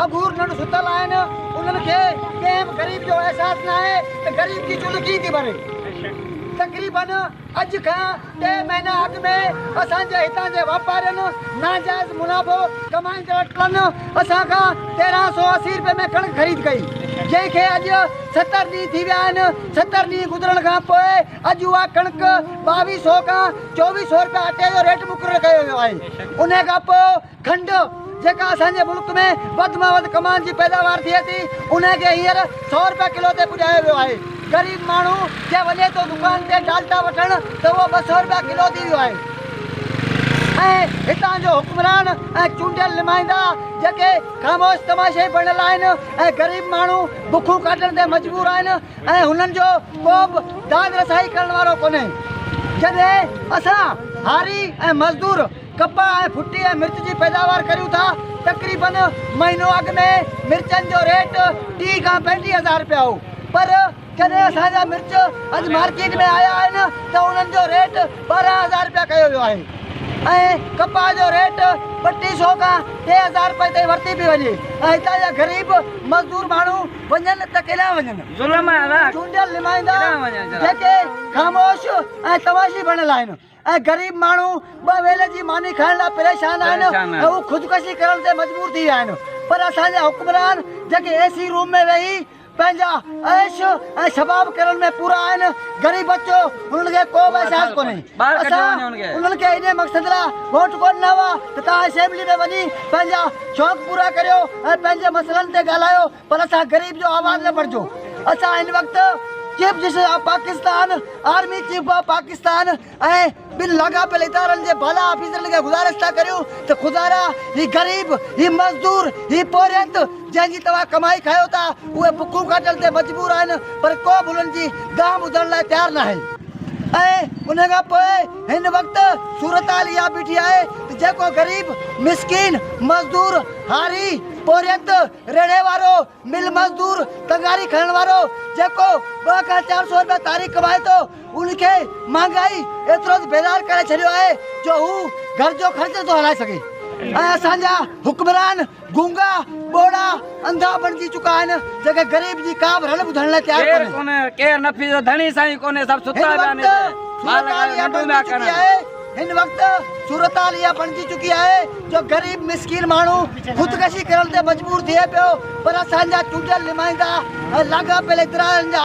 اگهور ننڍ ستل آهن، انهن کي ڪنهن به غريب جو احساس ناهي ته غريب جي چلهه ڪيئن ٿي ٻري. تقريبن اڄ کان 3 مهينا اڳ ۾ اسان جي هتان جي واپارين ناجائز منافعو ڪمائيندڙ ٽلن اسان کان 1380 رپئي ۾ ڪڻڪ خريد ڪئي، جنهن کي اڄ 70 ڏينهن ٿي ويا آهن. 70 ڏينهن گذرڻ کان پوء اڄ اها ڪڻڪ 2200 کان 2400 رپيا اٽي جو ريٽ مقرر ڪيو ويو آهي. انهي کان پوء کنڊ جيڪا اسان جي ملڪ ۾ وڌ مان وڌ ڪمان جي پيداوار ٿئي ٿي، انهي کي هينئر 100 رپيا ڪلو تي پڄايو ويو آهي. غريب ماڻهو جي وڃي ٿو دڪان تي ڊالٽا وٺڻ ته اهو 200 رپيا ڪلو ٿي ويو آهي ۽ هتان جو حڪمران ۽ چونڊيل نمائندا جيڪي خاموش تماشائي بڻيل آهن ۽ غريب ماڻهو بکون ڪاٽڻ تي مجبور آهن ۽ هنن جو ڪو به داد رسائي ڪرڻ وارو ڪونهي. جڏهن اسان هاري ۽ مزدور ڪپهه ۽ ڦٽي ۽ مرچ جي پيداوار ڪريون ٿا، تقريبن مهينو اڳ ۾ مرچن جو ريٽ 30 کان 35 هزار رپيا هو پر جڏهن اسان جا مرچ اڄ مارڪيٽ ۾ آيا آهن ته انهن جو ريٽ 12 هزار رپيا ڪيو ويو آهي ۽ ڪپهه جو ريٽ 3200 کان 3000 رپئي تائين ورتي پئي وڃي ۽ هتان جا غريب مزدور ماڻهو وڃن ته ڪيڏانهن وڃن؟ ظلم آهي ادا. چونڊيل نمائندا ڪيڏانهن وڃن جناب. جيڪي خاموش ۽ تماشي بڻيل آهن ۽ غريب ماڻهو ٻه ويلي جي ماني کائڻ لاء پريشان آهن پريشان ۽ هو خودڪشي ڪرڻ تي مجبور ٿي ويا آهن پر اسان جا حڪمران جيڪي اي سي روم ۾ ويهي پنهنجا عيش ۽ شباب ڪرڻ ۾ پورا آهن، غريبت جو هنن کي ڪو به احساس ڪونهي. ٻاهر ڪڍيو اسان وڃي هن کي. انهن کي انهي مقصد لاء ووٽ ڪونه ڏنا هئا ته توهان اسيمبلي ۾ وڃي پنهنجا شوق پورا ڪريو ۽ پنهنجي مسئلن تي ڳالهايو پر اسان غريب جو آواز نه بڻجو. اسان هن وقت chief justice of Pakistan, army chief of Pakistan ۽ ٻن لاڳاپيل ادارن جي بالا آفيسرن کي گذارش ٿا ڪريون ته خدارا هي غريب، هي مزدور، هي پورهيت جنهن جي توهان ڪمائي کايو ٿا اهي بکون ڪاٽڻ تي مجبور آهن پر ڪو به انهن جي دانهن ٻڌڻ لاء تيار ناهي ۽ ان کان پوء هن وقت صورتحال اها بيٺي آهي ته جيڪو غريب، مسڪين، مزدور، هاري، پورهيت، ريڙهي وارو، مل مزدور، تنگاري کڻڻ وارو جيڪو 2 کان 400 رپيا تاريخ ڪمائي ٿو ان کي مهانگائي ايترو ته بيزار ڪري ڇڏيو آهي جو هو گهر جو خرچ نٿو هلائي سگهي ۽ اسان جا حڪمران گونگا، ٻوڙا، انڌا بڻجي چڪا آهن جيڪي غريب جي ڪا به رڙ ٻڌڻ لاء تيار ڪير ڪونهي. ڪونهي ڪير نفي جو ڌڻي سائين ڪونهي سڀ هن ستا پيا وقت آهن هتي مال صورتحال لڳايو اها ننڊون پيا بڻجي چڪي ڪرن. آهي هن وقت صورتحال اها بڻجي چڪي آهي جو غريب مسڪين ماڻهو خودڪشي ڪرڻ تي مجبور ٿئي پيو پر اسان جا چونڊيل نمائندا ۽ لاڳاپيل ادارن جا.